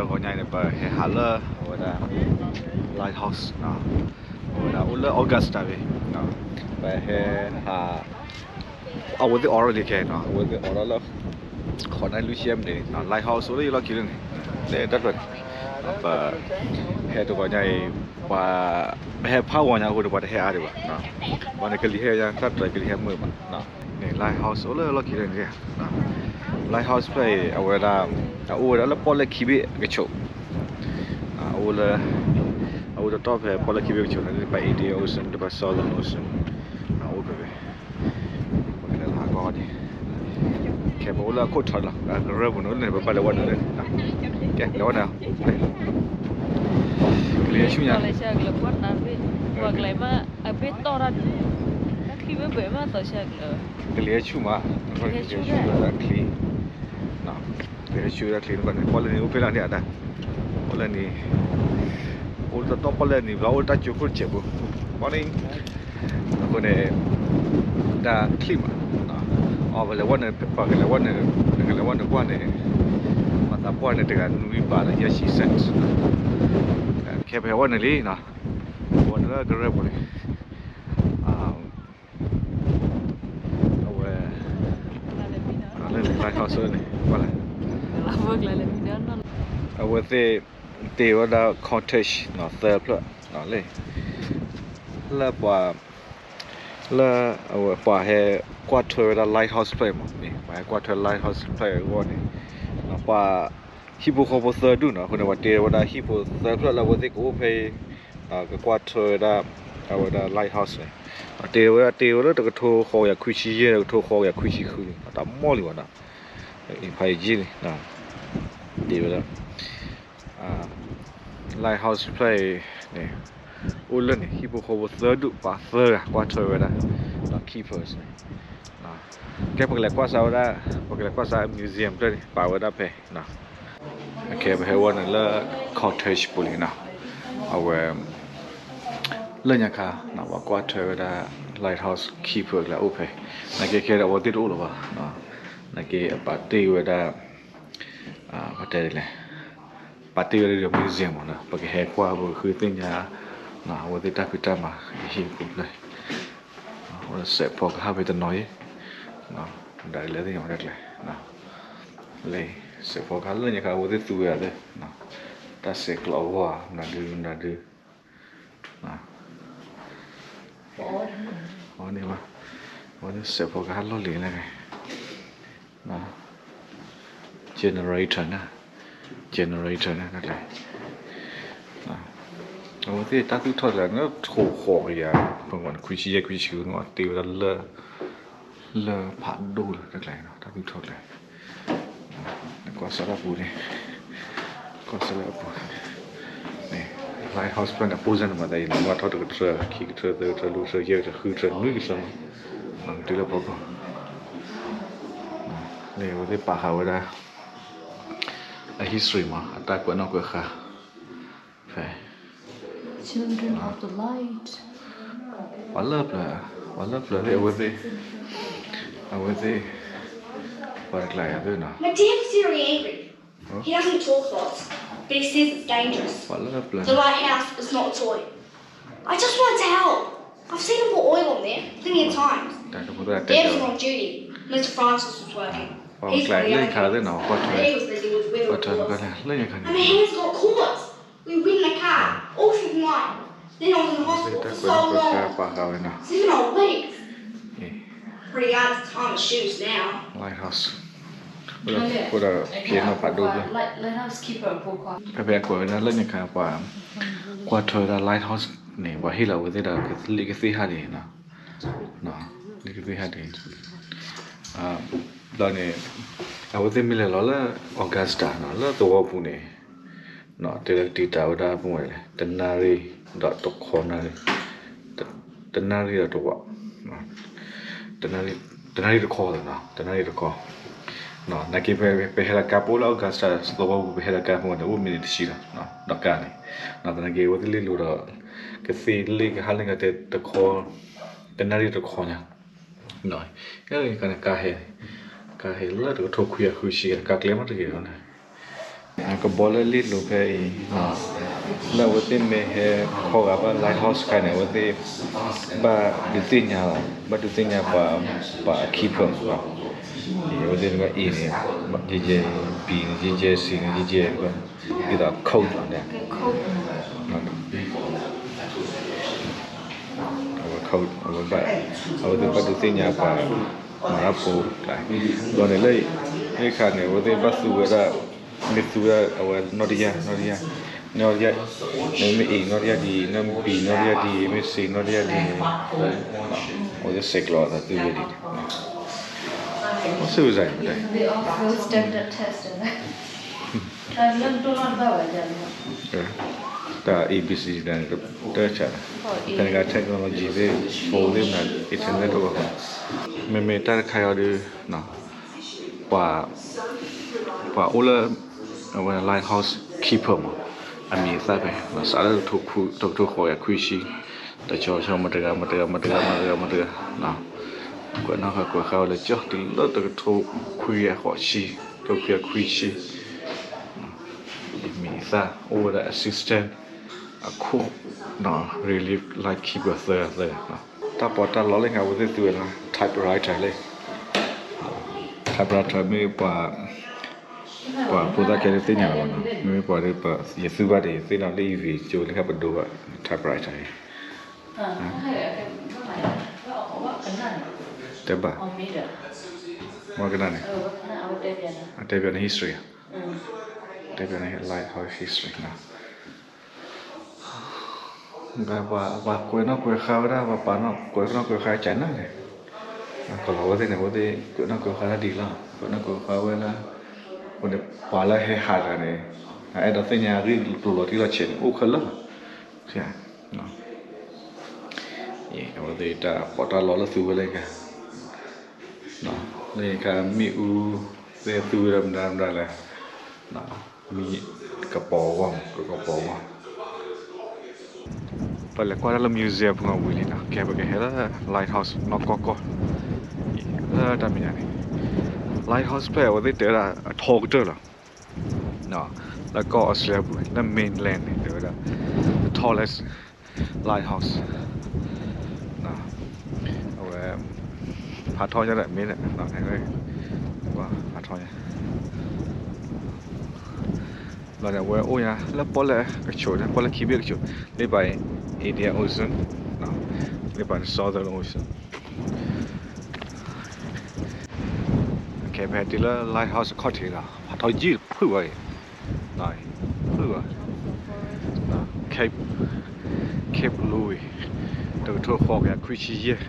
တဂီၤညါအံၤန့ၣ် ပဟဲဟးလၢအဝဲဒၣ် Lighthouse နီၤ, အဝဲဒၣ်အိၣ်လၢ Augusta တၢ်ဖဲ ပဟဲဟး အဝဲသ့ၣ်အိးထီၣ်လံခဲနီၤ, အဝဲသ့ၣ်အိးထီၣ်လၢ ဃိးနၣ်ရံၣ်လွံၢ်ဆံမံးနံးန့ၣ်နီၤ, Lighthouse အိၣ်လၢယလီၢ်ခံလၢန့ၣ်, လၢတၢ်ဖျၢၣ်န့ၣ်, ပဟဲတဂီၤညါအံၤ ပှၤ ပဟဲဖးဂီၤညါအဃိန့ၣ် ပှၤတဟဲအါဒံးဘၣ်, ဘၣ်န့ၣ် ကလံၤဟဲညါ တၢ်တြဲၤကလံၤဟဲမုာ်ဘၣ်, န့ၣ် Lighthouse အိၣ်လၢလီၢ်ခံလၢန့ၣ်, Lighthouse ဖျၢၣ်အံၤ အဝဲဒၣ် အအိၣ်ဝဲဒၣ်လၢပီၣ်လဲၣ်ခံဘ့ၣ်အကဆိး, အအိၣ်လၢ အအိၣ်တတီၢ်ဖဲပီၣ်လဲၣ်ခံဘ့ၣ်ကဆိးန့ၣ် တၢ် Indian Ocean တၢ် Southern Ocean အိၣ်ဖဲဖဲ ပကလဲၤလၢဟးကီၢ်န့ၣ်, ခဲပအိၣ်လၢအခိၣ်ထီလီၤ, ကရၢၢ်ပူၤန့ၣ် လၢန့ၣ် ပဘၣ်လဲၤဝဲနုာ်လၢန့ၣ်, ကဲ လဲၤဝဲနုာ်, ကလံၤဆူၣ်ညါ, ကလံၤဆူၣ်မး, ကလံၤဆူၣ်ဝဲဒၣ်ချံ, ပှၤကလဲၤဝဲနုာ်လၢချံ, ပီၣ်လဲၣ်နံၤအိၣ်ဖဲလဲၣ်န့ၣ်အတၢ်, ပီၣ်လဲၣ်နံၤ, အိၣ်တတီၢ်ပီၣ်လဲၣ်နံၤ ပှၤအိၣ်တၢ်ကၠိခိၣ်တစဲးဖိ, ပီၣ်လဲၣ်နံၤ, အဃိန့ၣ် တၢ်ချံမး, အီၣ် ပလဲၤဝဲနုာ်, ပှၤကလဲၤဝဲနုာ်, နကလဲၤဝဲနုာ်ကွၢ်န့ၣ်, ပှၤသးပှၢ်န့ၣ် တဂၤနွံဘးဒီးယဲၢ်ဆံစဲး, ခဲပဟဲဝဲနုာ်လံနီၤ, ဝဲနုာ်လၢကရၢၢ်ပူၤန့ၣ် အဝဲ လၢန့ၣ် Lighthouse န့ၣ် ကွၢ်လဲၣ်, အဝဲသ့ၣ်တ့ဝဲဒၣ် cottage နီၤ သၢဖျၢၣ်, လၢ လၢပှၤ လၢအဝဲပှၤဟဲကွၢ်ထွဲဝဲဒၣ် Lighthouse ဖျၢၣ်အံၤမး, ပှၤဟဲကွၢ်ထွဲ Lighthouse ဖျၢၣ်အံၤအဂီၢ်န့ၣ်, ပှၤဟံၣ်ဖိဃီဖိသၢဒူၣ်နီၤ, အဃိန့ၣ် ပှၤတ့ဝဲဒၣ်ဟံၣ်ဖိသၢဖျၢၣ်လၢအဝဲသ့ၣ်ကအိၣ်ဖဲအံၤ, ကကွၢ်ထွဲဝဲဒၣ် အဝဲဒၣ် Lighthouse န့ၣ်, တ့ဝဲဒၣ် တ့ဝဲလၢတကထိဃိးကယၤခွံဆံယဲၢ် တကထိဃိးကယၤခွံဆံဃုန့ၣ် တၢ်မီၢ်လံဝဲနီၤ, အံၤဖးယံာ်လံ, တ့ဝဲဒၣ် Lighthouse ဖျၢၣ်အံၤန့ၣ် အိၣ်လၢန့ၣ် ဟံၣ်ဖိဃီဖိသၢဒူၣ် ပှၤသၢဂၤကွၢ်ထွဲဝဲဒၣ် keepers န့ၣ်, ကဲပကလဲၤကွၢ်စးဝဲဒၣ်, ပကလဲၤကွၢ်စး museum ဖျၢၣ်န့ၣ် ပာ်ဝဲဒၣ်ဖဲ ကဲပဟဲဝဲနုာ်လၢ cottage ပူၤလံနီၤ, အဝဲ လၢညါခါ ပှၤကွၢ်ထွဲဝဲဒၣ် lighthouse keeper ကျဲအိၣ်ဖဲ, နာ်က့ခဲဒီးအဝဲသ့ၣ်တအိၣ်လၢၤဘၣ်, နာ်က့အပာ်တ့ၢ်ဝဲဒၣ် ပတဲဒ်လဲၣ်, ပာ်တ့ၢ်ဝဲဒၣ်ဒီး museum မးနီၤ, ပကဟဲကွၢ် ပကဃုသ့ၣ်ညါ အဝဲသ့ၣ်တၢ်ဖံးတၢ်မၤ ဟံၣ်ပူၤဖျဲး, စဲးဖီကဟၣ်ဖဲတနီၤအံၤ, ဒၣ်လဲာ်သ့ၣ်ညါဝဲဒၣ်ကျဲ, လၢ စဲးဖီကဟၣ်လၢညါခါ အဝဲသ့ၣ်သူဝဲဒၣ်သ့ၣ်, တၢ်ဆဲးကျိးအဂီၢ် မနုၤဒု မနုၤဒု အဝဲန့ၣ်ဘၣ်, အဝဲသ့ၣ်စဲးဖီကဟၣ်လီၢ်လံၤန့ၣ်, generator န့ၣ်, generator န့ၣ် အဝဲသ့ၣ်တၢ်သူၣ်ထီၣ်တၢ်လၢ ထိၣ်ဃီကယၤ ပမ့ၢ်ခွံဆံယဲၢ် ခွံဆံဃုန့ၣ် အတ့ဝဲဒၣ်လၢ လၢဖးဒိၣ်လၢတၢ်ကျဲန့ၣ် တၢ်သူၣ်ထီၣ်ကျဲ, ကွၢ်စးလၢအပူၤန့ၣ်, ကွၢ်စးလၢအပူၤန့ၣ်, lighthouse ဖျၢၣ်န့ၣ် အပိၢ်စၢ်န့ၣ်မၤသးအံၤန့ၣ် ဘၣ်ထီၣ်တကထၢ ခံကထၢ သၢကထၢ လွံၢ်ကထၢ ယဲၢ်ကထၢ ဃုကထၢ နွံကထၢမး, တုၤလၢဖီခိၣ်, န့ၣ်အဝဲသ့ၣ်ပာ်ဃာ်ဝဲဒၣ် အ history မး အတၢ်ကွဲးနီၣ်ကွဲးဃါ ဖဲ Children of the light. ပှၤလၢပျၢၤ, ပှၤလၢပျၢၤသ့ၣ် အဝဲသ့ၣ်, အဝဲသ့ၣ်, ပှၤတကျါယၤသ့ၣ်နီၤ. My dad is very angry. He doesn't talk a lot, but he says it's dangerous. ပှၤလၢပျၢၤ The lighthouse is not a toy. I just want to help. I've seen him put oil on there plenty of times. Dad was on duty. Mister Francis was working. He's the only one. He was busy with the wheel. ပှၤလၢပျၢၤလၢညါခါသ့ၣ်နီၤ ကွၢ်ထွဲ And my hands got cords. We were in the car all through the night. Then I was in the hospital for so long. Seven odd weeks. Pretty hard to tie my shoes now. Lighthouse. အိၣ်ဒီးဖံးနီၣ်ဖးဒိၣ်ဘျဲၣ်. ဖဲဖဲအကွဲးဝဲဒၣ်လၢညါခါပှၤ ကွၢ်ထွဲဝဲဒၣ် lighthouse န့ၣ် ပှၤဟ့ၣ်လီၤအဝဲသ့ၣ်ဒီး လ့ကသ့ၣ်ဟးဒ်န့ၣ်နီၤ. လ့ကသ့ၣ်ဟးဒ်န့ၣ် ဒီးန့ၣ် အဝဲသ့ၣ်မ့ၢ်လဲၤလီၤလၢ Augusta နီၤ လၢသဝီပူၤန့ၣ် တဲလၢကတံာ်တာ်ဝဲဒၣ်ပူၤဝဲလဲၣ် တနၣ်ရံၣ်ဒီးတခီနၣ်ရံၣ်, တနၣ်ရံၣ်ဒီးတဝး, တနၣ်ရံၣ်တခီသ့ၣ်နီၤ တနၣ်ရံၣ်တခီ, နာ်က့ ပဟဲလီၤကါပအိၣ်လၢ Augusta သဝီပူၤ ပဟဲလီၤကါပူၤန့ၣ် အိၣ်မံးနံးတဆံလီၤ ဒီးကါန့ၣ်, နာ်က့ အဝဲသ့ၣ်လ့လိာ်ဒီး ကသ့ၣ်လ့ကဟးလၢကါတဲတခီ, တနၣ်ရံၣ်တခီညါ ကါန့ၣ် ကါဟဲ, ကါဟဲလၢတကထိခွံကယၤဃုဆံ ကါကျဲမးတဂ့ၤလီၤန့ၣ်, ကဘီလၢလ့လိၤဖဲအံၤ, လၢအဝဲသ့ၣ်မ့ၢ်ဟဲခီဂာ်ဘၣ် lighthouse တခါန့ၣ် အဝဲသ့ၣ် ဘၣ်ဒုးသ့ၣ်ညါလီၤ, ဘၣ်ဒုးသ့ၣ်ညါပှၤ, ပှၤ keeper မး, အဝဲသ့ၣ်တဖၣ်အံၤန့ၣ် ယဲယဲ B န့ၣ် ယဲယဲ C န့ၣ် ယဲယဲ ဒ်သိး code န့ၣ် အဝဲ code အဝဲဘၣ်, အဝဲသ့ၣ်ဘၣ်ဒုးသ့ၣ်ညါပှၤ မၤတၢ်ဖိ, ဘျီန့ၣ်လၢ လၢခါန့ၣ် အဝဲသ့ၣ်ဘၣ်သူဝဲဒၣ်, မ့ၢ်သူဝဲဒၣ်အဝဲနီၣ်တယၢ် နီၣ်တယၢ်, နီၣ်တယၢ်, မ့မ့ၢ် A နီၣ်တယၢ်ဒ်အံၤ, မ့ၢ် B နီၣ်တယၢ်ဒ်အံၤ, မ့ၢ် C နီၣ်တယၢ်ဒ်အံၤန့ၣ်, အဝဲသ့ၣ်ဆဲးကျိးအသးသူဝဲဒ်န့ၣ်, အိၣ်ဆူၣ်စၢ်န့ၣ် တၢ် A B C န့ၣ် တၢ်ဆၢ, ဖဲန့ၣ်အခါ technology သ့ၣ် phone သ့ၣ်မနုၤ internet တအိၣ်ဘၣ်, မ့မ့ၢ်တၢ်တခါအံၤဒီး ပှၤ, ပှၤအိၣ်လၢ အဝဲ lighthouse keeper မး, အမံၤအသၣ်ဖဲ စးလၢတကထိဃိးကယၤခွံဆံ, တဆီဆီ မတဂၤ မတဂၤ မတဂၤ မတဂၤ မတဂၤ, ကွဲးနီၣ်ဃာ်ကွဲးဃာ်ဝဲလၢကၠီၣ်တုၤလၢတကထိခွံကယၤဃိးဆံ, တကထိခွံကယၤခွံဆံ မံၤအသၣ် အိၣ်ဝဲဒၣ် assistant အခိၣ်, relief lightkeeper သၢဂၤသၢဂၤ, တၢ်ပီးတၢ်လီလၢညါ အဝဲသ့ၣ်သူဝဲလၢ typewriter လံ, typewriter မ့ၢ်ပှၤ, ပှၤဖိသၣ်ခဲလၢာ်သ့ၣ်ညါလီၤဘၣ်နီၤ, မ့မ့ၢ်ပှၤဒီး ယသူဘၣ်ဒီး ယသ့ၣ်နီၣ်လၢ အံၤ ဝံၤကၠိလၢခါပဒိဘၣ် typewriter အံၤ, တဲဘၣ်, မ့ၢ်ကနၣ်န့ၣ်, အတဲပၠးန့ၣ် history ဧါ, တဲပၠးန့ၣ် lighthouse history နီၤ ပှၤကွဲးနီၣ်ကွဲးဃာ်ဝဲဒၣ် ပှၤပာ်နီၣ်ကွဲးနီၣ်ကွဲးဃာ်ကနၣ်န့ၣ်, ကလီၤဝဲသ့ၣ်န့ၣ် အဝဲသ့ၣ်ကွဲးနီၣ်ကွဲးဃာ်တၢ်ဒ်လီၤ, ကွဲးနီၣ်ကွဲးဃာ်ဝဲလၢ, အဃိန့ၣ် ပှၤလၢဟဲဟးတဂၤန့ၣ်, အဲၣ်ဒိးသ့ၣ်ညါအဂ့ၢ်ကျိၤလီၤတံၢ်လီၤဆဲးန့ၣ် အိၣ်ခဲလၢာ်, အဝဲသ့ၣ်တၢ်ပီးတၢ်လီလၢသူဝဲလၢညါ လၢညါခါမ့ၣ်အူသ့ၣ်သူဝဲဒၣ်မတၤမတၤလဲၣ်, မ့ၢ်ကပီၤဂီၢ် ကကပီၤဂီၢ်, ပလဲၤကွၢ်တၢ်လၢ museum ပူၤဝံၤလံနီၤ, ကဲပကဟဲလၢ lighthouse နီၢ်ကီၢ်ကီၢ်, လၢတၢ်မဲာ်ညါန့ၣ်, lighthouse ဖျၢၣ်အဝဲသ့ၣ်တဲဝဲဒၣ်အထီကတၢၢ်လီၤ, လၢကီၢ်အီစထြ့လယါပူၤ လၢ mainland န့ၣ် တဲဝဲဒၣ် the tallest lighthouse, အဝဲ ဖးထီညါဒီးမ့ၢ်လဲၣ်, ဖးထီညါ, ဘျီန့ၣ် အဝဲအိၣ်ညါလၢပီၣ်လဲၣ်ကဆိးန့ၣ် ပီၣ်လဲၣ်ခံဘ့ၣ်ကဆိး, လၢဘၣ် Indian Ocean, လၢဘၣ် Southern Ocean, ကဲ ပဟဲတုၤလၢ lighthouse အခီၣ်ထံးလီၤ, ဖးထီယံာ်တဖုၣ်ဘၣ်အံၤ, ဖုၣ်ဘၣ်, Cape, Cape Louis, တကထိဃိးကယၤခွံဆံယဲၢ်,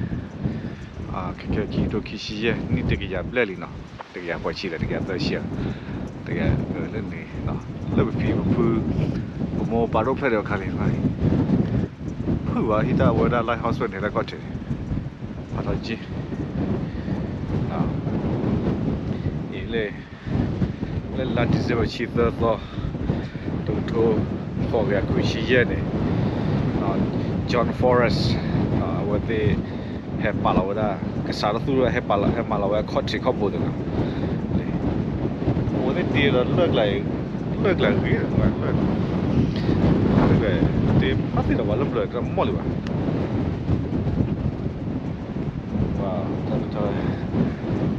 ခဲကဲခံကထိခံဆံယဲၢ်, နံၣ်တကယၤဘျဲၣ်လံနီၤ, တကယၤဃိးဆံဒီး တကယၤသၢဆံ, တကယၤလၢန့ၣ်, လၢပဖံပဖု, ပမိၢ်ပၢ်ဒိၣ်ဖျၢၣ်ဒီးအခါန့ၣ်, ဖုၣ်ဘၣ် ဟံးတၢ်ဝဲဒၣ် lighthouse ဖျၢၣ်န့ၣ် လၢအခီၣ်ထံးန့ၣ်, ဖးထီက့, အံၤလၢ လၢလါ December ဆံသၢသီ, တကထိဃိးကယၤခွံဆံယဲၢ်န့ၣ်, John Forrest, အဝဲသ့ၣ် ဟဲပာ်လီၤဝဲဒၣ်, ကစးထီၣ်သူဝဲ ဟဲပာ်လီၤဝဲအခီၣ်ထံးခီၣ်ဘိသ့ၣ်နီၤ, အဝဲသ့ၣ်တ့ဒီးလၢကျါ, လၢကျါဂ့ၤ, လၢကျါ, တ့ဖးသ့ၣ်ဒီးပှၤလၢဘျၢၣ်တမီၢ်လံဘၣ်, ပှၤတၢ်မ့ၢ်ထီ,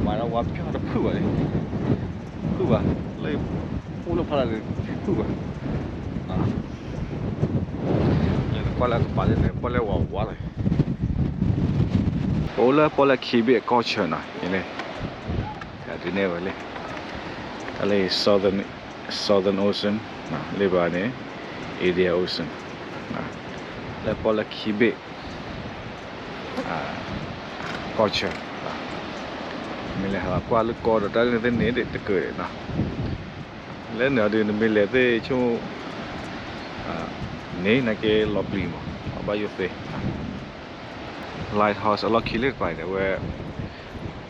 မၤဒီးဝါပျီတဖုၣ်ဘၣ်န့ၣ်, ဖုၣ်ဘၣ်, လၢအိၣ်လၢဖးလၢ်န့ၣ် ဖုၣ်ဘၣ်, လၢနကွၢ်လၢကပၤလၢန့ၣ် ပီၣ်လဲၣ်ဝးဝးလီၤ, ပအိၣ်လၢပီၣ်လဲၣ်ခံဘ့ၣ်အကီၢ်ဆၢနီၤ, ယန့ၣ်, ဒ်န့ၣ်ဝဲလံ, တၢ်လၢ Southern, Southern Ocean, လၢဘၣ်န့ၣ် Indian Ocean, လၢပီၣ်လဲၣ်ခံဘ့ၣ် ကီၢ်ဆၢ, မ့ၢ်လဲၤဟးကွၢ်လၢကီၢ်ဒီး တၢ်လၢနသ့ၣ်န့ၣ်ဒ်တကၢၢ်နီၤ, လၢန့ၣ်ဒီး နမ့ၢ်လဲၤသ့ၣ်ဆိ, န့ၣ် နက့ၤလီၤပျံၤမး အဘၣ်ယိၣ်သ့, lighthouse အလီၢ်ခံလၢတပၤန့ၣ် အဝဲ,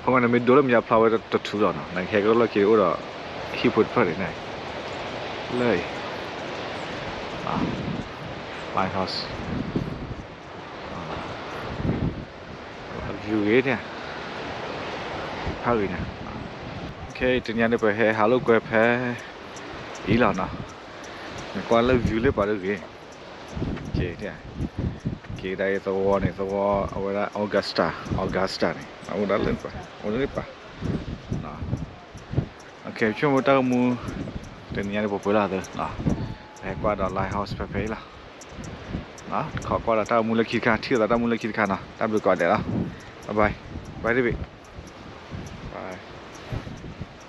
ဖဲမ့ၢ်နမ့ၢ်ဒိလၢမဲာ်ညါဖျါဝဲတထူလီၤနီၤ, နကဟဲကရၢလီၢ်ခံအိၣ်ဒီး ဟံၣ်ဖိတဖျၢၣ်န့ၣ်, လၢ lighthouse, view ဂ့ၤန့ၣ်, ဖးဂ့ၤန့ၣ်, တနံၤန့ၣ် ပဟဲဟးလိာ်ကွဲဖဲ အံၤလီၤနီၤ, နကွၢ်လၢ view လၢပှၤတဂ့ၤ, က့ၤ က့ၤဒၣ်အံၤသဝီန့ၣ် သဝီအဝဲဒၣ် Augusta, Augusta န့ၣ် အအိၣ်ဒၣ်လၢပှၤ အိၣ်လၢပှၤ ဆိကမိၣ်တၢ်ဂီၤမူ တနံၤညါန့ၣ်ပှဲၤပှဲၤလီၤသု, ဟဲကွၢ်ဒီး Lighthouse ဖဲဖဲအံၤလီၤ, ခီကွၢ်ဒီးတၢ်ဂီၤမူလၢခံတခါ ထံၣ်လိာ်သးတၢ်ဂီၤမူလၢခံတခါနီၤ, တၢ်ဘျုးကိးဂၤဒဲးလီၤ, bye bye, bye David.